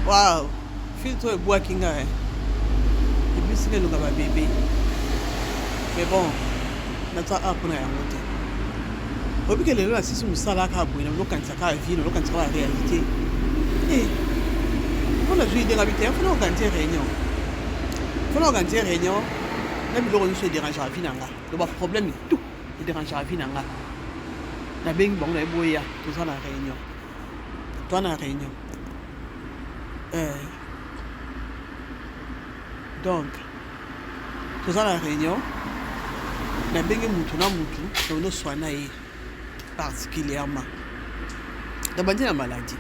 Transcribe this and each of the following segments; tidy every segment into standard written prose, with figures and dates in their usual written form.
Wow, filtre oyo ebwaki nga eh. Ebisi nga elonga ba bebe. Mais bon, naza awa mpona yango te. Oyebi ke lelo nasisi mosala kaka boye, nazokanisa kaka vie, nazokanisa kaka réalité. Eh, mpo nazwi idée nga bi te, faut na organiser réunion. Faut na organiser réunion na biloko nyonso ederangeaka vie na nga. Donc ba problème tout ederangeaka vie na nga. Nabengi bango na ye boya, toza na réunion. Toza na réunion. Eh. Donc, toza na réunion, nabengi mutu na mutu, tonoswa na ye particulièrement. Nabandi na maladie.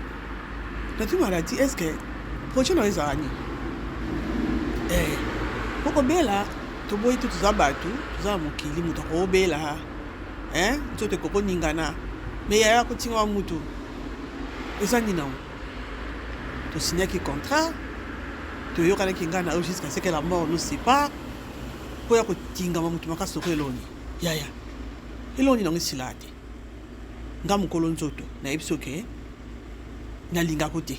Nati maladie, est-ce que projet na yo ezala nini? Eh, po kobela toboyi te, toza bato, toza na mokili, moto akobela, hein, nzoto ekokoningana, mais yaya kotingama mutu eza nini nango? Tosignaki contrat, toyokanaki ngai na yo jusqu'à ce que la mort nous sépare. Mpo ya kotingama motu makasi lokola eloni, yaya, eloni nango esilaka te. Nga mokolo nzoto nayebi soki nalingako te,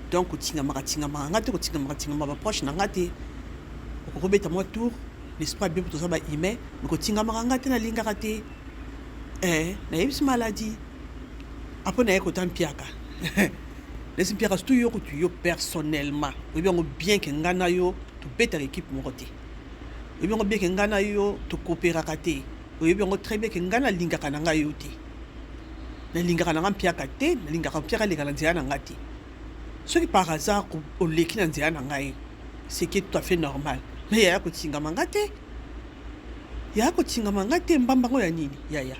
donc kotingamaka tingamaka nga te, kotingamaka tingamaka baproche na nga te. Okokobeta mwa tour l'esprit bien, toza ba humain, mais kotingamaka nga te, nalingaka te. Eh, nayebisi maladie, après naye kota mpiaka. Nayebisi mpiaka, surtout yo kutu, yo personnellement oyebi yango bien ke nga na yo tobetaka équipe moko te. Oyebi yango bien ke nga na yo tokooperaka te. Oyebi yango très bien ke nga nalingaka na ngai yo te, nalingaka na nga mpiaka te, nalingaka mpiaka aleka na nzela na nga te. Soki par hasard oleki na nzela na ngai, ce qui est tout à fait normal, mais yaya kotingama nga te, yaya kotingama nga te. Mbambango ya nini, yaya?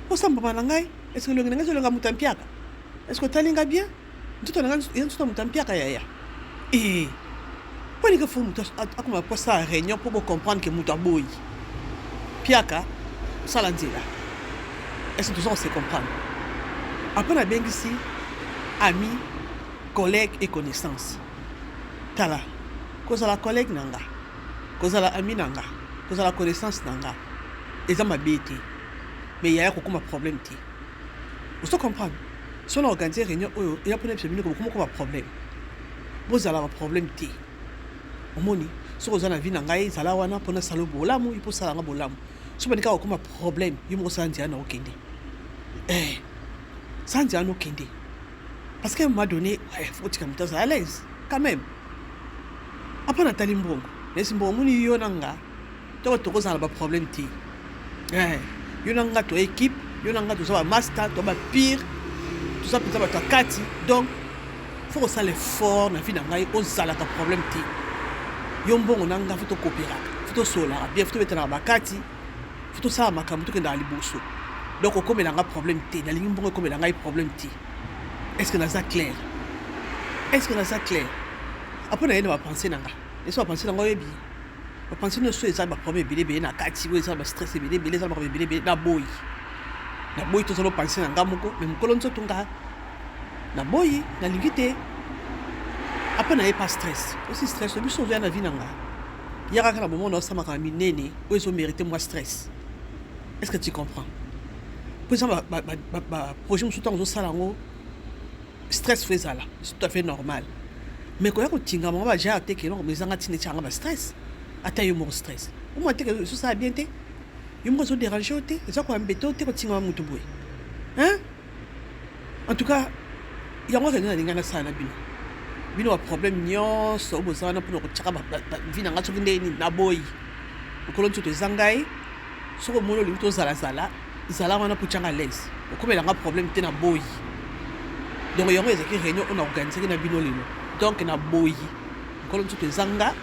Osambama na ngai, est ce que elongi na ngai ezolonga moto ya mpiaka? Est ce que otali nga bien? Nzoto na ngai eza nzoto ya moto ya mpiaka, yaya? E mpo nika fo moto akoma po asala réunion mpo bocomprendre ke moto aboyi mpiaka, osala nzela. Est ce que toza kose comprendre? Après nabengisi ami, collègue et connaissance. Tala, kozala collègue na nga, kozala ami na nga, kozala connaissance na nga eza mabe te, mais yaya, kokoma problème te. Ozo comprendre? So na organise réunion oyo eya mpona biso bino kokoma koma problème, bozala baproblème te. Omoni, soki oza na vie na ngai, ezala wana mpona sala bolamu, mpo osala nga bolamu. So bandi kaka kokoma problème, yo moko osala nzela na okende. Eh, sala nzela na okende, parce qu'à un moment donné, faut otika moto azala à l'aise quand même. Après natali mbongo, nayesi mbongo, omoni, yo na nga toko tokozala baproblème te. Eh, yo na nga to équipe, yo na nga toza bamaster, to bapire, toza mpenza bato ya kati. Donc faut kosala effort na vie na ngai, ozalaka problème te. Yo mbongo na nga, faut tokooperaka, faut tosololaka bien, faut tobetanaka bakati, faut tosala makambo, tokendaka liboso. Donc okomela nga problème te, nalingi mbongo ekomela ngai problème te. Est ce que naza clair? Est ce que naza clair? Après naye na bapense na nga, esi bapense na nga, oyebi bapense nyonso eza baproblème ebele ebele na kati oyo, eza bastress ebele ebele, eza makambo ebele ebele. Naboyi, naboyi tozala opense na nga moko, mais mokolo nzoto nga naboyi, nalingi te. Après naye pas stress aussi, stress biso ozoya na vie na nga, ya kaka na bomona osamaka na minene oyo ezomérite mwa stress. Est ce que tu comprends? Po eza baprojet mosusu, ntango ozosala yango, stress faut ezala, c'est tout à fait normal. Mais koya kotingama ngo bajare te, ke eloko ezanga ntina, etianga bastress. Ata yo moko stress omona te ke ezosala bien te, yo moko ezoderange yo te, eza koyambete yo te kotingama motu boye, hein? En tout cas, yango réunion nalingai nasala na bino. Bino baproblème nyonso oyo boza wana mpona kotiaka vie na ngai soki ndenge nini, naboyi. Mokolo nzoto eza ngai, soki omoni olingi tozalazala, zala wana mpo tianga à l'aise, okomelanga problème te, naboyi. Donc yango ezalaki réunion oyo naorganisaki na bino lelo. Donc naboyi, mokolo nzoto eza nga,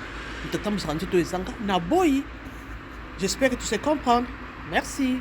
moto atambwisaka nzoto eza nga, naboyi. J'espère que tu sais comprendre. Merci.